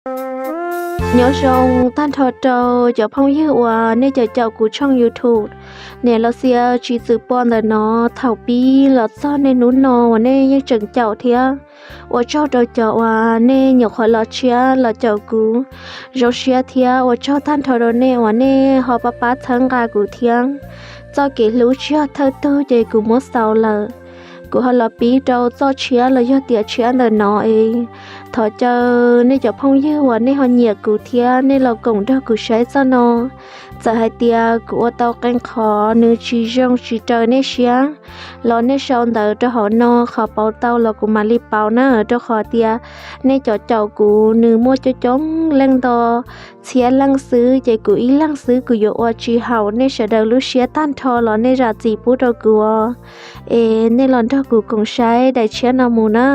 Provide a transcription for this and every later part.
Nyob zoo tag nrho rau cov phooj ywg uas nej caum caum kuv tshooj YouTube. Niam los xias tsis txwm pua ntawm no, thaum pib los txog niaj hnub no uas nej yeej tseem caum thiab. Ua tsaug rau cov uas nej nyuam qhuav los tshiab los caum kuv. Zoo siab thiab ua tsaug tag nrho rau nej uas nej ho pab pab txhawb nqa kuv thiab. Txoj kev hlub tsis yog thawj tug ces kuv muab xaus lawm. Kuv ho los pib rau txoj tshiab los yog tiam tshiab ntawm no es thov caw nej cov phooj ywg uas nej ho nyiam kuv thiab nej los koom nrog kuv saib txoj no. Txawm hais tias kuv ua tau qee qhov nws tsis zoo tsis raws nej siab los nej sau ntawv rau hauv no qhov pauv tau los kuv mam li pauv na, rau qhov tias nej cov caum kuv nws muaj coob coob leej nto, txhiab leej xwb ces kuv ib leeg xwb kuv yuav ua tsis haum nej sawv daws lub siab tag nrho los nej zam txim pub rau kuv os. Es nej los nrog kuv koom saib daim tshiab no mus na.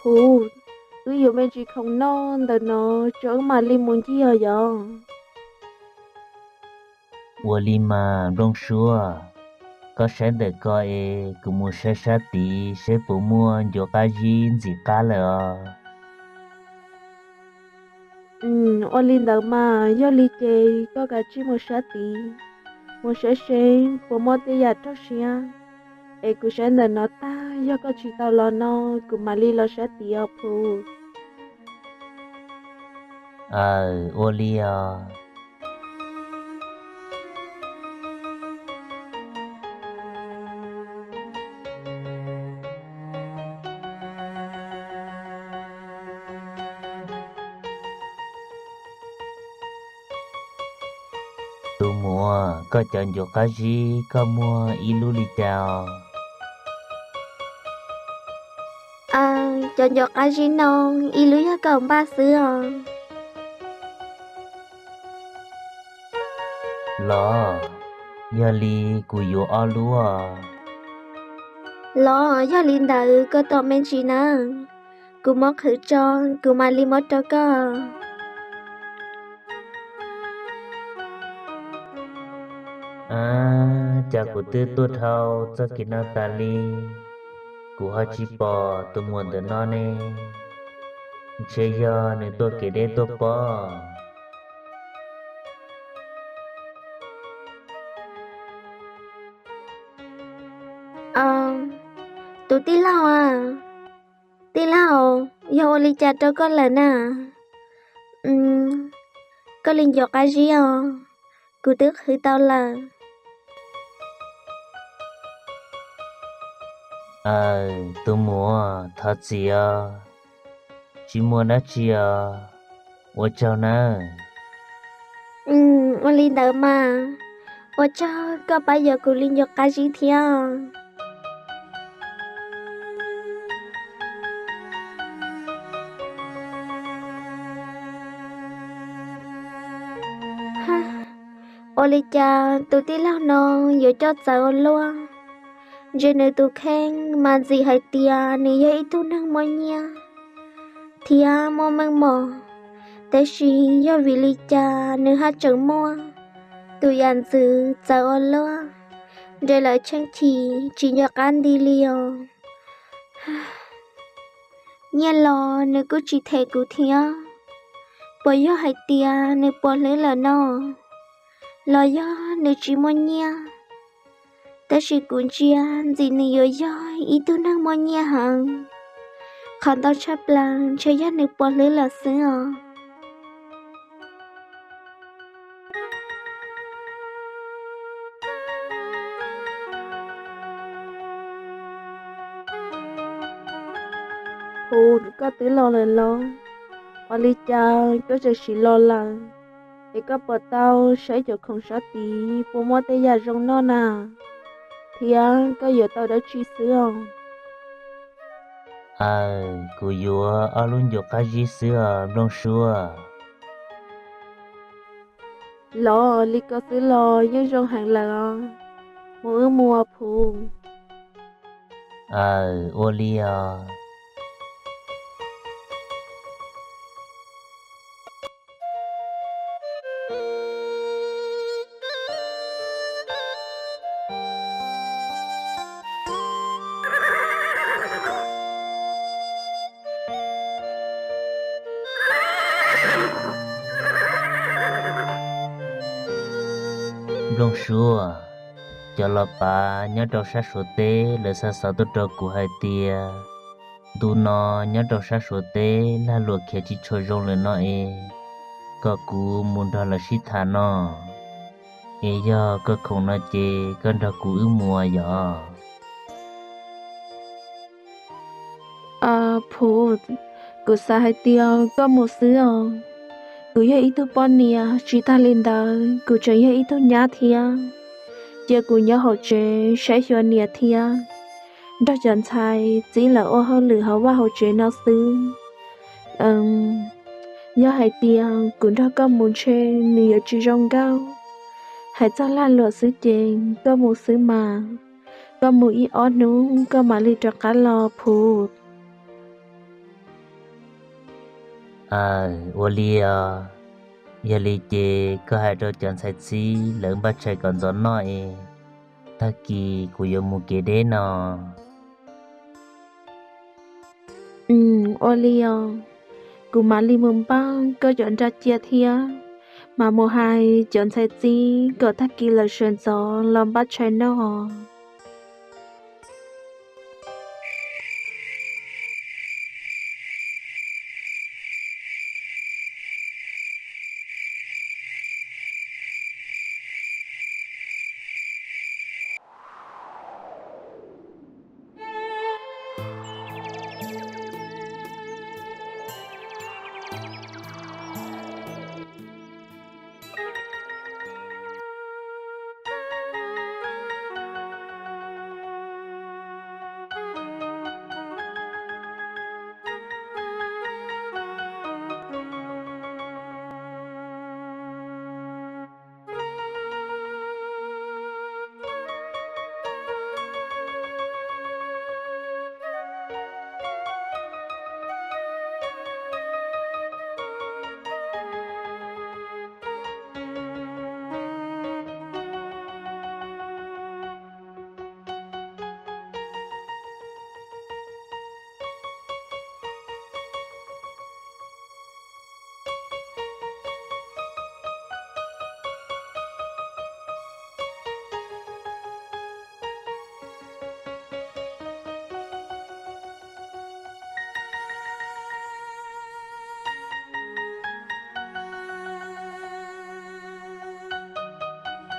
Phuv, wb yuav me ntsis khoom noj ntawm no tso wb mam li mus ncig os yom. Ua li mas Nplooj Suab, koj saib ntawm ko es kuv mus saib sab tid seb puas muaj ncuav qab zib ntxim qab lawm os. Ua li ntawd mas yog li ces koj kav tsij mus sab tid, mus saib seb puas muaj tej yam raug siab, es kuv saib ntawm no tag yog koj tsis tau los no kuv mam li los sab tid os Phuv. Aws, ua li os. Tus muam, koj cov ncuav qab zib koj muag ib lub li cas os? Cov ncuav qab zib no ib lub yog kaum npaj xwb os. Los, yog li kuv yuav ob lub os. Los, yog li ntawd koj tos me ntsis nawb, kuv muab qhwv tso, kuv mam li muab rau koj. Cas kuv twb tuaj dhau txoj kev no tas li, kuv ho tsis pom tus muam ntawm no ne. Ntshe yog nws tuaj kev deb tuaj pob. Tus tij laug, tij laug, yog ua li cas rau koj lawm na? Koj li nco qab zib os, kuv twb qhwv tau lawm. Aws, tus muam, thov txim os, tsis muaj dab tsi os, ua tsaug nawb. Ua li ntawd mas, ua tsaug koj pab yuav kuv li nco qab zib thiab. Ua li cas tus tij laug no yuav coj txawv ua luaj? Ntsia nws tus kheej mas ntxim hais tias nws yog ib tug neeg muaj nyiaj thiab muaj meej mom, tab sis yog vim li cas nws haj tseem muaj tus yam ntxwv txawv ua luaj, nres lawv cheeb chim tsis nco qab nti li os. Nyiaj los nws kuj tsis them kuv thiab, puas yog hais tias nws puas hlwb lawm no, los yog nws tsis muaj nyiaj? Tab sis kuv ntsia ntxim nws yuav yog ib tug neeg muaj nyiaj heev. Qhov ntau tshaj plaws ntshe yog nws puas hlwb lawm xwb os. Hu, koj twb los lawm los? Ua li cas koj tseem sim los lawm? Es koj puas tau saib cov khoom sab tid puas muaj tej yam zoo noj na? Thiab koj yuav tau dab tsi xwb os? Aw, kuv yuav ob lub ncuav qab zib xwb os Nplooj Suab. Los li ko xwb los yeej zoo heev lawm os. Mus wb mus os Phuv. Aw, ua li os. Nplooj Suab, cov los pav nyob rau sab Suav teb lawv xa xov tuaj rau kuv hais tias ntu no nyob rau sab Suav teb lag luam khiav tsis tshua zoo lawm no es kom kuv mus nrog lawv sib tham no. Es yog koj khoom no ces koj nrog kuv wb mus yom? Phuv, kuv xav hais tias koj mus xwb os. Kuv yog ib tug poj niam, tsis tag li ntawd kuv tseem yog ib tug nyab thiab. Cia kuv nyob hauv tsev saib xyuas niam thiab nrog cov ntxhais txib lawv ua hauj lwm hauv vaj hauv tsev no xwb. Yog hais tias kuv nrog koj mus ntshe nws yuav tsis zoo nkauj. Hais txog lag luam xwb ces koj mus xwb mas. Koj mus ib ob hnub koj mam li rov qab los Phuv. Aw, ua li os. Yog li ces koj hais rau cov ntxhais txib lawv npaj tshais kom ntxov noj es tag kis kuv yuav mus kev deb no. Ua li os, kuv mam li mus npaj koj cov nra cia thiab mam mus hais cov ntxhais txib kom tag kis lawv sawv ntxov los npaj tshais noj.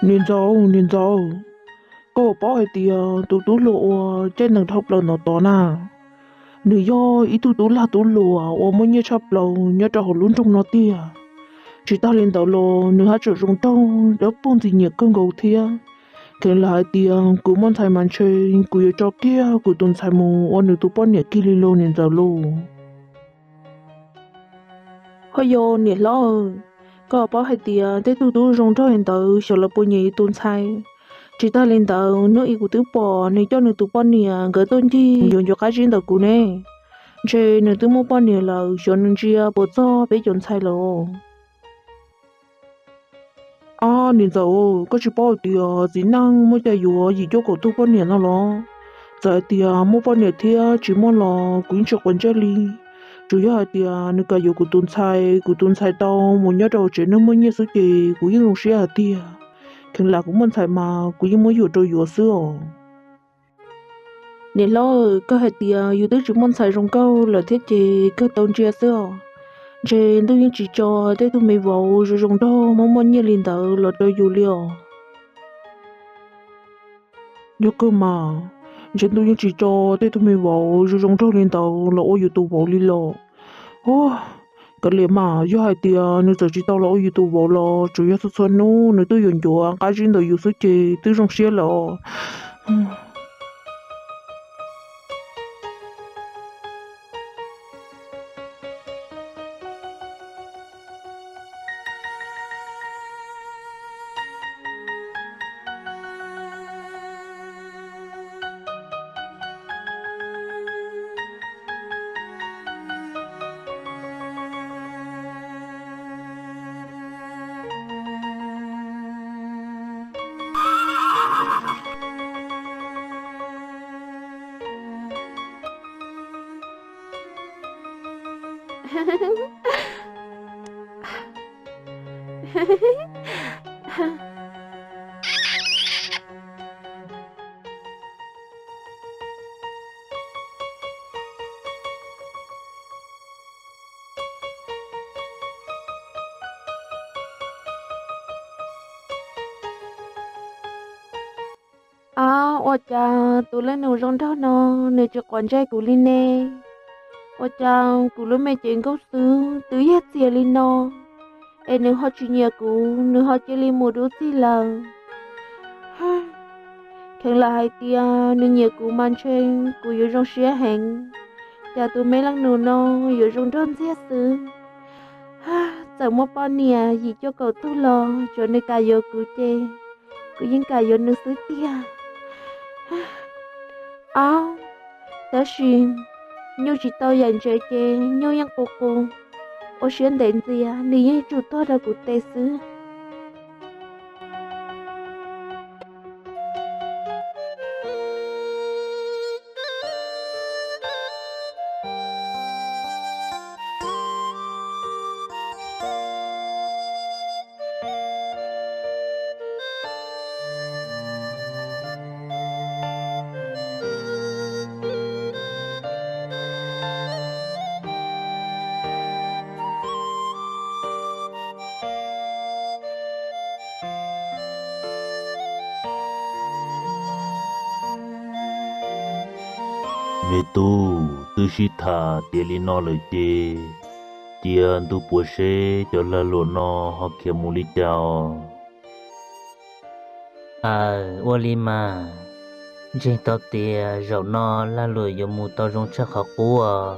Niam ntxawm, niam ntxawm, koj puas paub hais tias tus tub hluas uas caij nees dhau plaws no tod na, nws yog ib tug tub lag tub luam uas muaj nyiaj tshaj plaws nyob rau hauv lub nroog no tiag. Tsis tag li ntawd los nws haj tseem zoo nraug dawb paug ntxim nyiam kawg nkaus thiab. Kheev lam hais tias kuv muaj ntxhais mas ntshe kuv yuav tso kiag kuv tus ntxhais mus ua nws tus poj niam kiag li los niam ntxawm lauj. Ho yog niam hlob, koj paub hais tias tej tug tub zoo nraug li ntawd xyov lawv puas nyiam yus tus ntxhais. Tsis tag li ntawd hnub ib kuv twb pom nws coj nws tus poj niam nkawd tuaj ncig yuav ncuav qab zib ntawm kuv ne. Ntshe nws twb muaj poj niam lawm, xyov nws ntsia puas txog peb cov ntxhais lawm. Ob niam ntxawm, koj tsis paub hais tias txiv neej muaj cai yuav yim cuaj kaum tug poj niam no los? Txawm hais tias muaj poj niam thiab tsis muaj los kuv yeej tsis quav ntsej li. Tsuas yog hais tias nws kam yuav kuv tus ntxhais, kuv tus ntxhais tau mus nyob rau tsev neeg muaj nyiaj xwb ces kuv yeej zoo siab hais tiag. Kheev lam kuv muaj ntxhais mas kuv yeej muab yuam rau yuav xwb os. Niam hlob, koj hais tias yus twb tsis muaj ntxhais zoo nkauj lawm thiab ces kawg tau ntsia xwb os. Ntshe ntuj yeej tsis tso tej tug me vauv zoo zoo nraug muaj muaj nyiaj li ntawd los rau yus li os. Yog kawg mas, ntshe ntuj yeej tsis tso tej tug me vauv zoo zoo nraug li ntawd los ua yus tus vauv li los. Ua, Kav liam mas, yog hais tias nws txawm tsis tau los ua yus tus vauv los tsuas yog txhua txhua hnub nws twb yuav ncuav nqab zib ntawm yus xwb ces twb zoo siab lawm os. Ab, ua cas tus leej nus zoo nraug no nws tsis quav ntsej kuv li ne? Ua cas kuv lub me cev nkauj xwb twb yaj txias li no, es nws ho tsis nyiam kuv, nws ho cia li mus dub txig lawm. Kheev lam hais tias nws nyiam kuv mas ntshe kuv yuav zoo siab heev, cas tus me leej nus no yuav zoo nraug ntxiag xwb. Txawm muaj poj niam yim cuaj kaum tug los tsuav nws kam yuav kuv ces kuv yeej kam yuav nws xwb tiag. Ob, tab sis nyuj tsis tau yaim ntsev ces nyuj yeej qus qus, ua siab ntev ntxias nws yeej tsum tuag rau kuv tes xwb. Me tub, twb sib tham tiav li no lawm ces cia ntuj puav seb cov lag luam no ho khiav mus li cas os. Aws, ua li mas, ntseeg tau tias zaum no lag luam yuav mus tau zoo tshaj qhov qub os.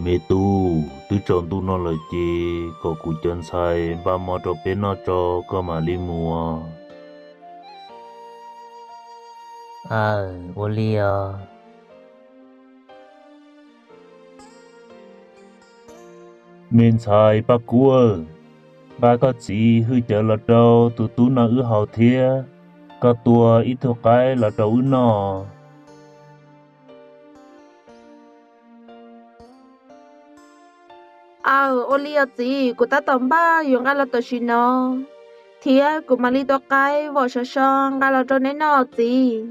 Me tub, twb tsaus ntuj no lawm ces kom kuv cov ntxhais npaj mov rau peb noj tso koj mam li mus os. Aws, ua li os. Me ntxhais Paj Kub, nqa koj txiv hwj cawv los rau tus tub no wb haus thiab koj tua ib tug qaib los rau wb noj. Aws, ua li os txiv, kuv tab tom npaj yuav nqa los tam sim no, thiab kuv mam li tua qaib vom sov so nqa los rau neb noj txiv.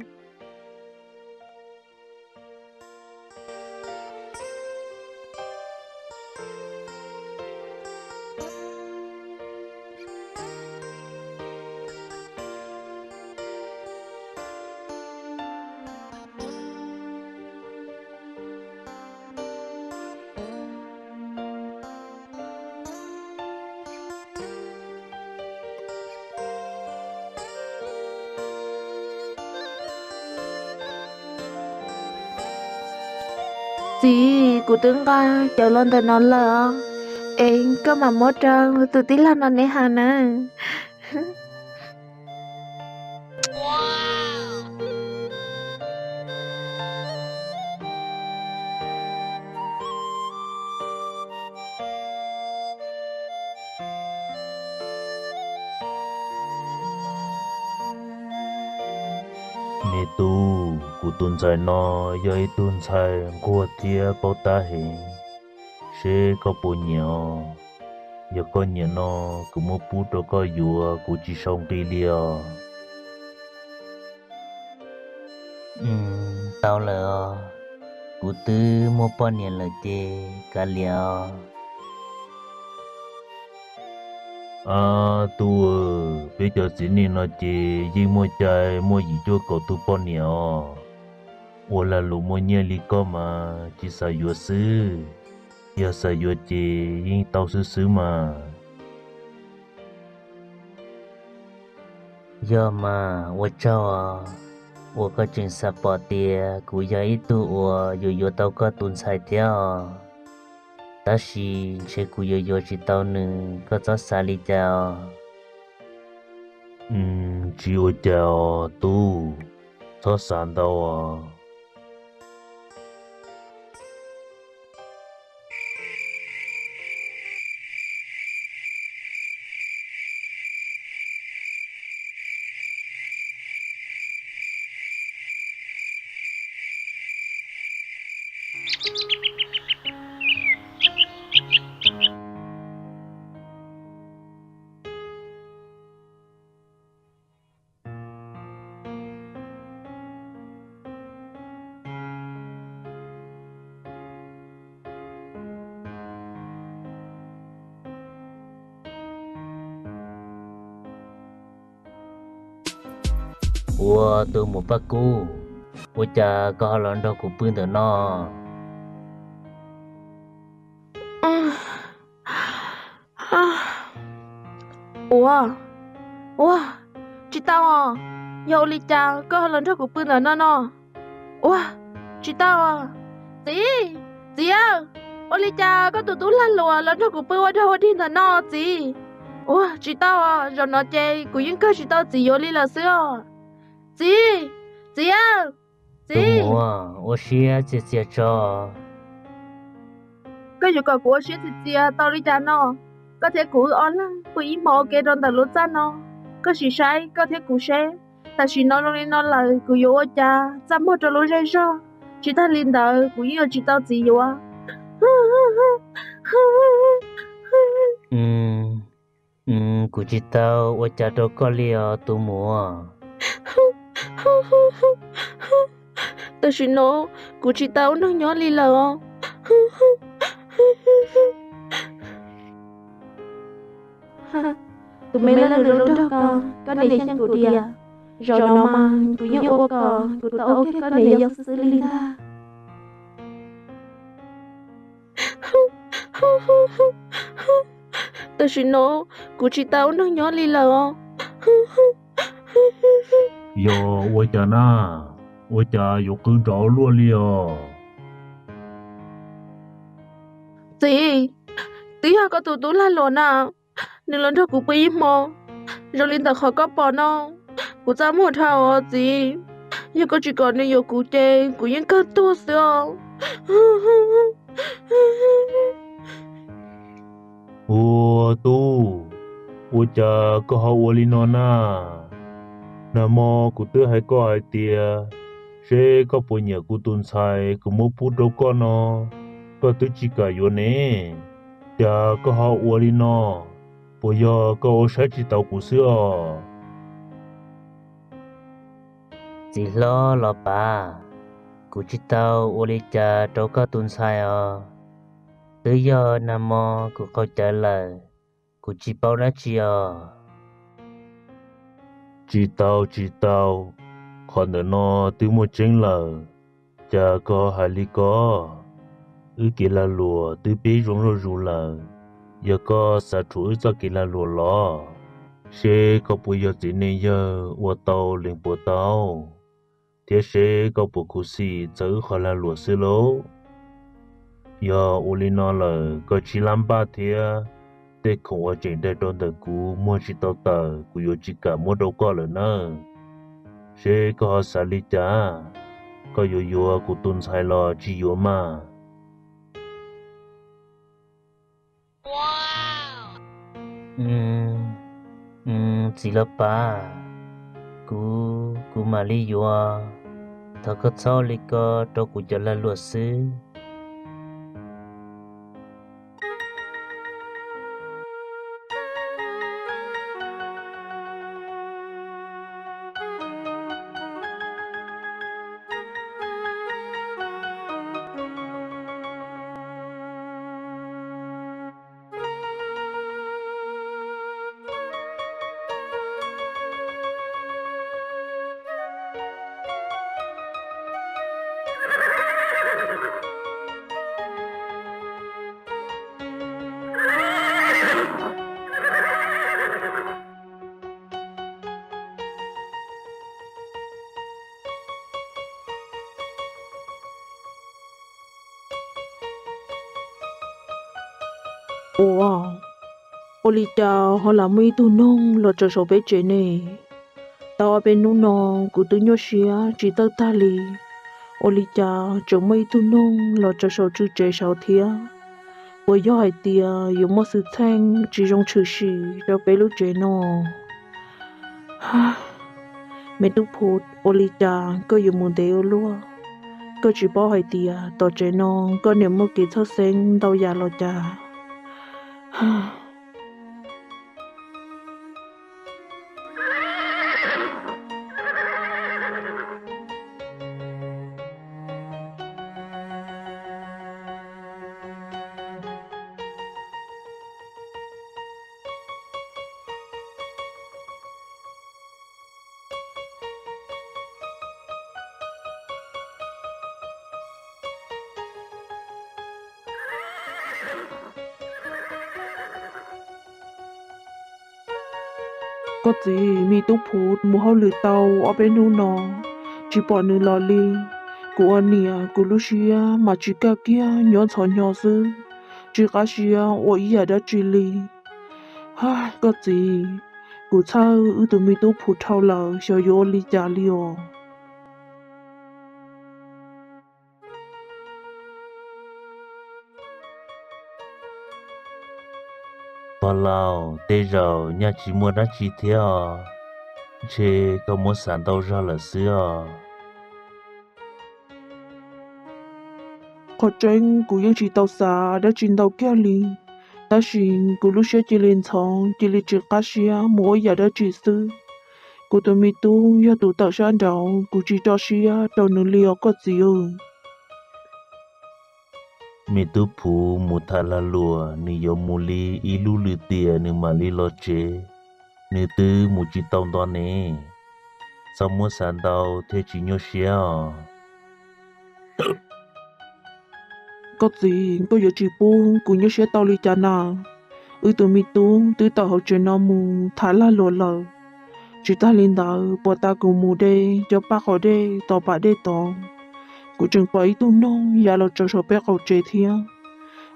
Txiv, kuv twb nqa cawv los ntawm no lawm os, es koj mam muab rau tus tij laug no neb haus nawb. Me tub, kuv tus ntxhais no yog ib tug ntxhais nquag thiab paub tab heev, seb koj puas nyiam os. Yog koj nyiam no, kuv muab pub rau koj yuav, kuv tsis sau nqi li os. Tau lawm os, kuv twb muaj poj niam lawm ces kav liam os. Ab tub, peb cov txiv neej no ces yeej muaj cai muaj yim cuaj kaum tug poj niam os. Ua lag luam muaj nyiaj li koj mas tsis xav yuav xwb. Yog xav yuav ces yeej tau xwb xwb mas. Yog mas ua tsaug uas koj tseem xav pom tias kuv yog ib tug uas yuav yuav tau koj tus ntxhais thiab os. Tab sis ntshe kuv yuav yuav tsis tau nws, koj txhob xav li cas os. Tsis ua cas os tub, txhob xav ntau os. Ua tus muam Paj Kub, ua cas koj ho los nrog kuv pw ntawm no? Ua, ua, tsis tau os. Yog ua li cas koj ho los nrog kuv pw ntawm no no? Ua, tsis tau os. Txiv, txiv aw, ua li cas koj tus tub lag luam los nrog kuv pw ua dog ua dig ntawm no txiv? Ua, tsis tau os, zaum no ces kuv yeej kawg tsis tau txiv yuav li lawm xwb os. Txiv, txiv aw, txiv. Ua siab txias txias tso. Koj yuav kom kuv ua siab txias txias tau li cas no? Koj thiab kuv wb ob leeg pw ib hmo ua ke rau ntawm lub txaj no. Koj sim saib koj thiab kuv seb, tam sim no zoo li no lawm kuv yuav ua cas txaj muag rau lub zej zog. Tsis tag li ntawd kuv yeej yuav tsis tau txiv yuav. Kuv tsis tau ua cas rau koj li os tus muam. Tam sim no kuv tsis tau ua neeg nyob li lawm os. Tus me leej nws los nrog koj, koj niam xyeej kuv diam. Zaum no mas kuv yeej ua kom kuv tau ua kiag koj niam yau xwb xwb li ntag. Tam sim no kuv tsis tau ua neeg nyob li lawm os. Yog ua cas na, ua cas yuav qw nrov ua luaj li os? Txiv, twb yog koj tus tub lag luam na, nws los nrog kuv pw ib hmo, zoo li ntawm qhov koj pom no, kuv txaj muag dhau os txiv. Yog koj tsis kom nws yuav kuv ces kuv yeej kawg tuag xwb os. Ua tub, ua cas koj ho ua li no na? Nag hmo kuv twb hais koj hais tias seb koj puas nyiam kuv tus ntxhais kuv muab pub rau koj no, koj twb tsis kam yuav ne. Cas koj ho ua li no? Puas yog koj ua saib tsis taus kuv xwb os? Txiv hlob los pav, kuv tsis tau ua li cas rau koj tus ntxhais os. Twb yog nag hmo kuv qaug cawv lawm, kuv tsis paub dab tsi os. Tsis tau tsis tau, qhov ntawm no twb muaj tseeb lawm. Cas koj hais li ko? Wb kev lag luam twb pib zoo zuj zus lawm, yog koj xav rhuav wb txoj kev lag luam los, seb koj puas yog txiv neej yawg ua tau lees puas tau, thiab seb koj puas khuv xim txawv wb qhov lag luam xwb lauj. Yog ua li no lawm koj tsib lab npaj thiab tej khoom uas tseem daig rau ntawm kuv muag tsis tau tawm kuv yuav tsis kam muab rau koj lawm nawb. Seb koj ho xav li cas, koj yuav yuav kuv tus ntxhais los tsis yuav mas? Txiv los pav, kuv, kuv mam li yuav. Thov koj txhob ua li ko rau kuv cov lag luam xwb. Ua, ua li cas ho lam muaj ib tug noog los tsaws saum peb tsev ne? Tau ob peb hnub no kuv twb nyuaj siab tsis txawj tag li, ua li cas tseem muaj ib tug noog los tsaws saum tswv tsev saud thiab? Puas yog hais tias yuav muaj xwm txheej tsis zoo tshwm sim rau peb lub tsev no? Me tub Phu, ua li cas koj yuav mus ntev ua luaj? Koj tsis paub hais tias tom tsev no koj niam muaj kev txhawj xeeb ntau yam los cas? Koj txiv, me tub Phu mus hauj lwm tau ob peb hnub no tsis pom nws los li. Kuv ua niam kuv lub siab mas tsis kaj kiag, nyob ntxhov hnyo xwb, tsis qab siab ua ib yam dab tsi li. Koj txiv, kuv txhawj wb tus me tub Phu dhau lawm xyov yuav ua li cas li os. Pog laus, tej zaum nyaj tsis muaj dab tsi thiab os, ntshe koj muab xav ntau zog lawm xwb os. Qhov tseeb kuv yeej tsis tau xav dab tsi ntau kiag li, tab sis kuv lub siab cia li ntxhov cia li tsis qab siab mus ua yam dab tsi xwb. Kuv tus me tub yog tus tawm sab nraud, kuv tsis tso siab rau nws li os koj txiv. Me tub Phu mus tham lag luam, nws yuav mus li ib lub lwm tiam nws mam li los tsev, nws twb mus tsis tau nto ne. Txhob muab xav ntau thiaj tsis nyuaj siab os. Koj txiv, koj yuav tsis pub kuv nyuaj siab tau li cas na? Wb tus me tub twb tawm hauv tsev no mus tham lag luam lawm. Tsis tag li ntawd, puag ta kuv mus de cov paj qaum dej tom pas dej tod, kuv tseem pom ib tug noog ya los tsaws saum peb qaum tsev thiab,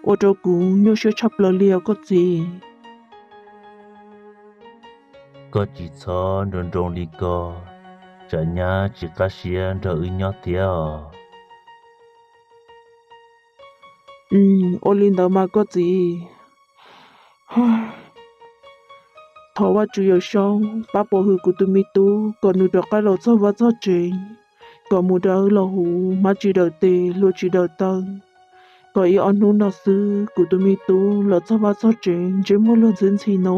ua rau kuv nyuaj siab tshaj plaws li os koj txiv. Koj tsis txhob nroo nroo li ko, tsam nyab tsis qab siab nrog wb nyob thiab os. Ua li ntawd mas koj txiv. Thov Vajtswv Yawm Saub pab pov hwm kuv tus me tub kom nws rov qab los txog vaj txog tsev, kom mus dawm los huv, hmab tsis dawm tes, hlua tsis dawm taw, kom ib ob hnub no xwb kuv tus me tub los txog vaj txog tsev ntsej muag luag ntxhi ntxhi no.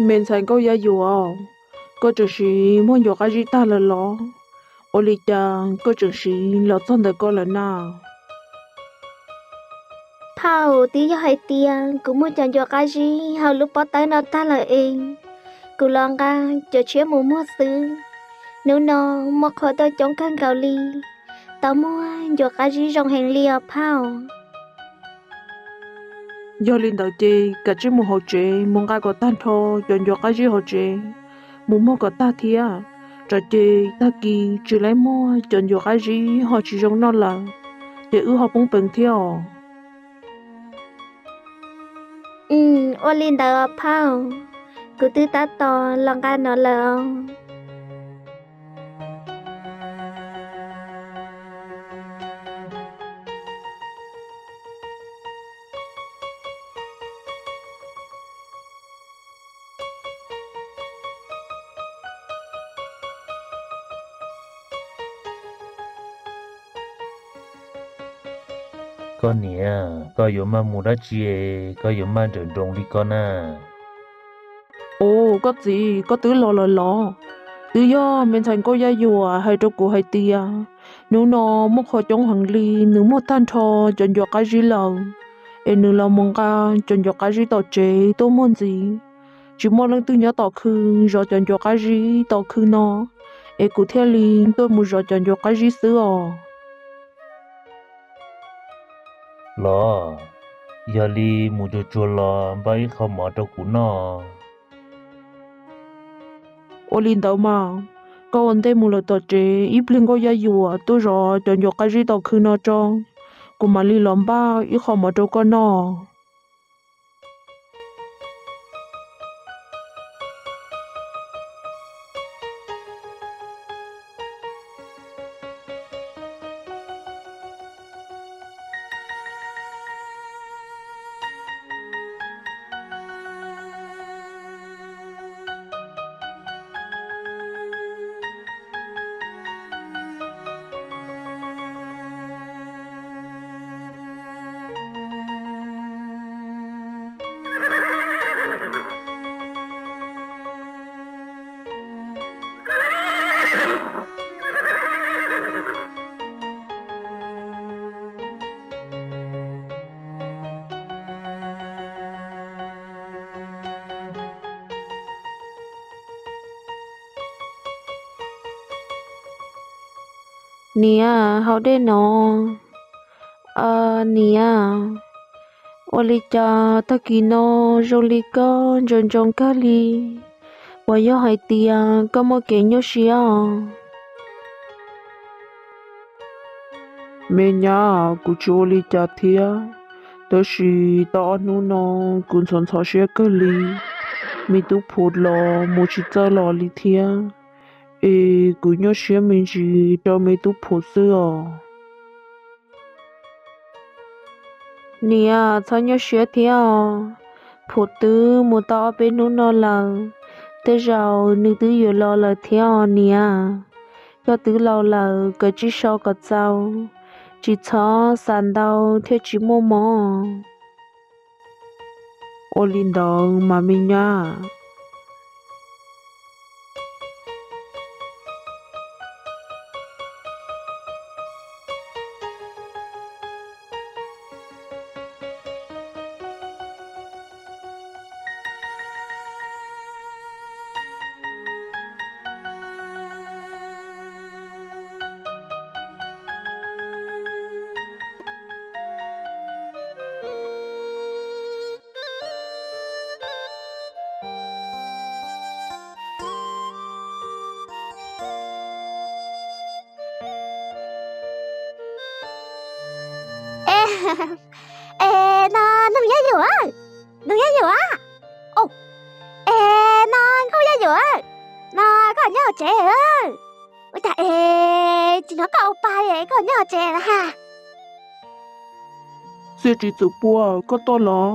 Me ntxhais Nkauj Yaj Yuam, koj tseem siv muag ncuav qab zib tag lawm los? Ua li cas koj tseem siv los txog ntawm koj lawm na? Phauj, twb yog hais tias kuv muag cov ncuav qab zib hauv lub pob tawb no tag lawm es kuv los nqa cov tshiab mus muag xwb. Hnub no muaj qhua tuaj coob kawg nkaus li, tau muag ncuav qab zib zoo heev li os phauj. Yog li ntawd ces kav tsij mus hauv tsev mus nqa kom tag nrho cov ncuav qab zib hauv tsev, mus muag kom tag thiab. Tsam ces tag kis tsis laib muag cov ncuav qab zib ho tsis zoo noj lawm, ces wb ho poob peev thiab os. Ua li ntawd os phauj, kuv twb tab tom los nqa no lawm os. Koj niam, koj yuav maj mus dab tsi, koj yuav maj nrawm nroos li koj na? Ua, koj txiv, koj twb los lawm los? Twb yog me ntxhais Nkauj Yaj Yuam hais rau kuv hais tias hnub no muaj qhov coob heev li, nws muag tag nrho cov ncuav qab zib lawm, es nws los mus nqa cov ncuav qab zib tom tsev tuaj muag ntxiv. Tsis muaj leej twg nyob tom khw zov cov ncuav qab zib tom khw no, es kuv thiaj li tuaj mus zov cov ncuav qab zib xwb os. Los, yog li mus tsuag tsuag los npaj ib qho mov rau kuv noj. Ua li ntawd mas, koj ua ntej mus lawm tom tsev, ib pliag Nkauj Yaj Yuam tuaj zov cov ncuav qab zib tom khw no tso, kuv mam li los npaj ib qho mov rau koj noj. Niam, haus dej no. Niam, ua li cas tag kis no zoo li koj ntsoov ntsoov kawg li? Puas yog hais tias koj muaj kev nyuaj siab os? Me nyab, kuv tsis ua li cas thiab, tab sis tau ob hnub no kuv ntxhov ntxhov siab kawg li. Me tub Phuv los mus tsis txawj los li thiab, es kuv nyuaj siab me ntsis rau me tub Phuv xwb os. Niam, txhob nyuaj siab thiab os. Phuv twb mus tau ob peb hnub no lawm, tej zaum nws twb yuav los lawm thiab os niam. Koj twb laus lawm, kawm tsij so kom txaus, tsis txhob xav ntau thiaj tsis muaj mob. Ua li ntawd mas me nyab. Es no Noog Yaj Yuam, Noog Yaj Yuam, es no Nkauj Yaj Yuam, no koj nyob hauv tsev? Ua cas es tsis hnov koj ua pa li, koj nyob hauv tsev na ha? Txiaj Tsis Txwm Pua, koj tuaj los?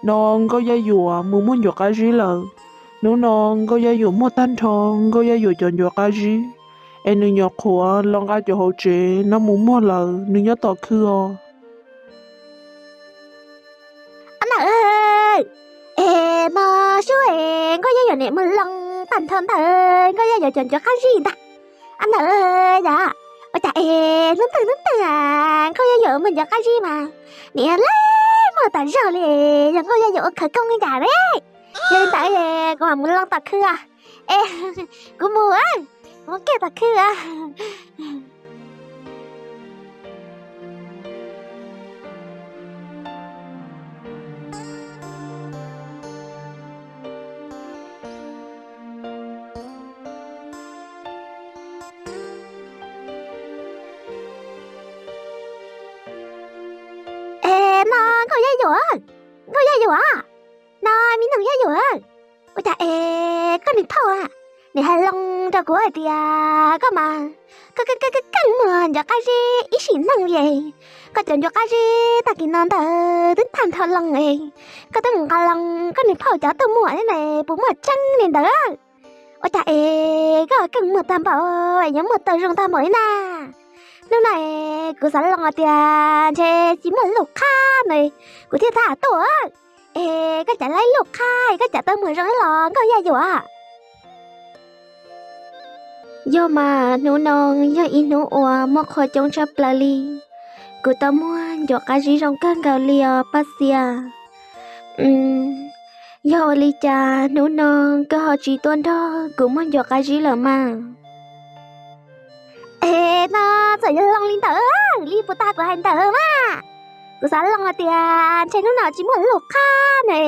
No Nkauj Yaj Yuam mus muag ncuav qab zib lawm. Hnub no Nkauj Yaj Yuam muag tag nrho Nkauj Yaj Yuam cov ncuav qab zib, es nws nyuam qhuav los nqa cov hauv tsev no mus muag lawm, nws nyob tom khw os. Ab nawj, es no sub es Nkauj Yaj Yuam niam muag loo tag nrho ntawm Nkauj Yaj Yuam cov ncuav qab zib ntag. Ab nawj, yog ua cas es hnub twg hnub twg Nkauj Yaj Yuam muag ncuav qab zib mas niam lawv muag tas zog li, yog Nkauj Yaj Yuam ua khawv koob li cas ne? Yog li ntawd kuv mam mus loo tom khw os. Es kuv mus, kuv mus kiag tom khw os. Es no Nkauj Yaj Yuam, Nkauj Yaj Yuam, no me Noog Yaj Yuam, ua cas es koj niag phauj a, nws hais loo rau kuv hais tias koj mas, koj keej muag ncuav qab zib ib sim neej li. Koj cov ncuav qab zib tag kis no ntawd twb tag nrho loo es, koj twb mus nqa loo koj niag phauj cov tuaj muag ne, puas muaj tseeb li ntawd? Ua cas es koj keej muag tag npaum, yuav muag tau zoo tag npaum li na? Hnub no es kuv xav loo tias ntshe tsis muaj lub qhab no, kuv thiaj tau tuaj. Es koj cas lub qhab es koj cas tau muag zoo los Nkauj Yaj Yuam? Yog mas, hnub no yog ib hnub uas muaj qhua coob tshaj plaws li. Kuv tau muaj ncuav qab zib zoo kawg nkaus li os Paj Xias. Yog ua li cas hnub no koj ho tsis tuaj nrog kuv muaj ncuav qab zib lawm mas? Es no, txawm yog loo li ntawd li puas tas kuv hais ntawd mas. Kuv xav loo hais tias ntshe hnub no tsis muaj luj qhab ne,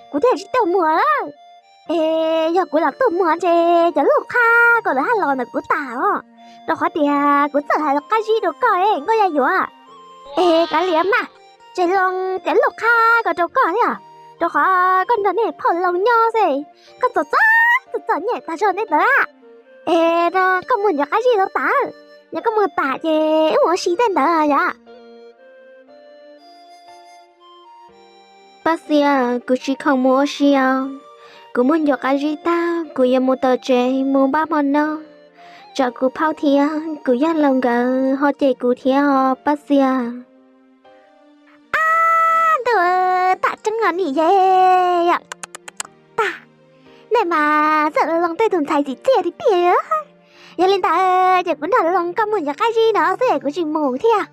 kuv thiaj tsis tuaj muag. Es yog kuv los tuaj muag ntshe cov luj qhab ko lawv haj los ntawm kuv tas os, rau qhov tias kuv txawj hais qab zib rau koj nkauj Yaj Yuam. Es kav liam mas, tsis loo cov luj qhab ko rau koj thiab, rau qhov koj nrog nej phauj Loos nyob xwb, koj txom txom txom txom nyem tas zog tej ntawd. Es no koj muag ncuav qab zib tau tas, yog koj muag tas ces wb mus ua si tej ntawd yom. Paj Xias, kuv tsis khoom mus ua si os. Kuv muag ncuav qab zib tag kuv yuav mus tom tsev mus npaj hmo noj, tsam kuv phauj thiab kuv Yaj Laus nkawd ho cem kuv thiab os Paj Xias. Ab, ntuj, tam tseeb os nim ye, yog tag, nej mas txawm Loos tej tus ntxhais txim txiaj tiag tiag. Yog li ntawd ces kuv nrog Loos koj muag ncuav qab zib no xwb es kuv tsis mus thiab.